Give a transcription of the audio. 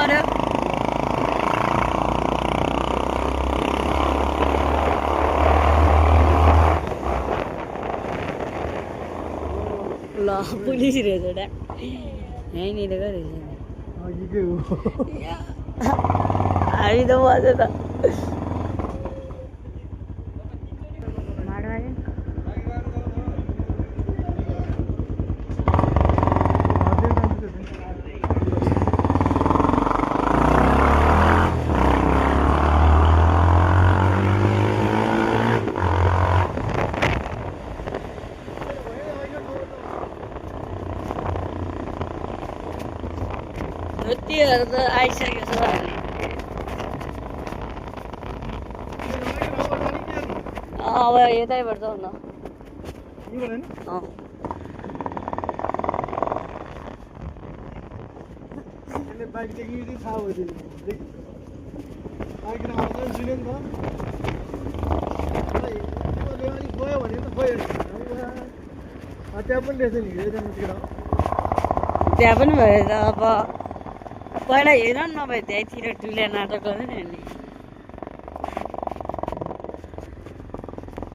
पर्यो ल पुलिस रहेछ डा यहीँनिर रहेछ हामी त मजा त त्योहरू त आइसकेको छ अब यतैबाट जाउँ न त्यहाँ पनि भयो त अब पहिला हेर नभए त्यहीँतिर टुल्या नाटक गऱ्यो नि